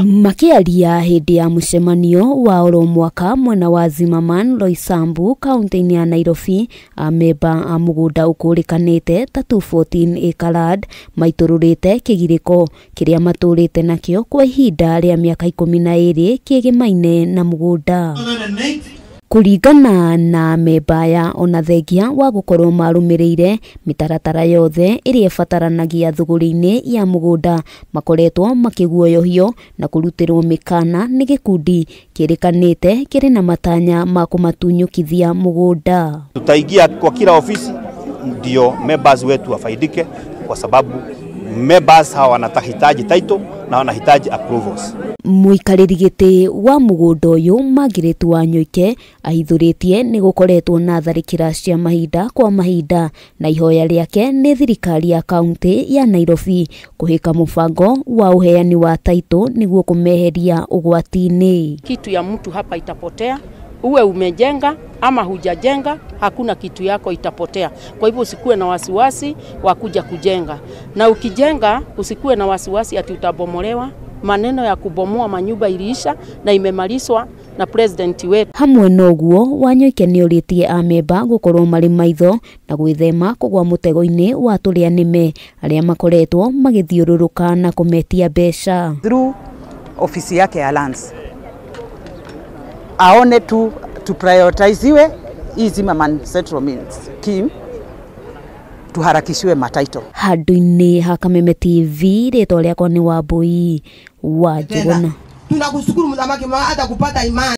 Makĩaria hĩndĩ ya mũcemanio wa oro mwaka mwena wa Zimmerman Roysambu kaunti-inĩ ya Nairobi, amemba a mũgũnda ũkũrĩkanĩte ta 214 Acre Land maitũrũrĩte kĩgirĩko kĩrĩa matũrĩte nakĩo kwa ihinda rĩa mĩaka 12 kĩgemaine na mũgũnda. Kũringana na amemba aya, ona thengia wa gũkorwo marũmĩrĩire mĩtaratara yothe ĩrĩa ĩbataranagia thũgũrĩ-inĩ ya mũgũnda, makoretwo makĩguoyohio na kũrutĩrwo mĩkana nĩ gĩkundi kĩrĩkanĩte kĩrĩ na matanya ma kũmatunyũkithia mũgũnda. Tutaingia kwa kila ofisi ndio members wetu wafaidike, kwa sababu members hawa wanahitaji title na wanahitaji approvals. Mũikarĩri gĩtĩ wa mũgũnda ũyũ Margaret Wanyoike ahithũrĩtie nĩ gũkoretwo na tharĩkĩra cia mahinda kwa mahinda, na ihoya rĩake nĩ thirikari ya kaunti ya Nairobi kũhĩka mũbango wa ũheani wa title nĩguo kũmeheria ũgwati-inĩ. Kitu ya mtu hapa itapotea, uwe umejenga ama hujajenga, hakuna kitu yako itapotea. Kwa hivyo usikuwe na wasiwasi wa kuja kujenga, na ukijenga usikuwe na wasiwasi ati utabomolewa. Maneno ya kubomoa manyumba iliisha na imemalizwa na president wetu. Hamwe noguo, Wanyoike nĩorĩtie amemba gũkorwo marĩ maitho na gwĩthema kũgwa mũtego-inĩ wa tũrĩa nĩme arĩa makoretwo magĩthiũrũrũka na kũmetia mbeca. Through ofisi yake ya lands aone tu to prioritize hii Zimmerman Central Means scheme, tuharakishiwe mataito. Handũ-inĩ ha Kameme TV, rĩtwa rĩakwa nĩ Wambui wa Njuguna. Tunakushukuru mthamaki hata kupata imani.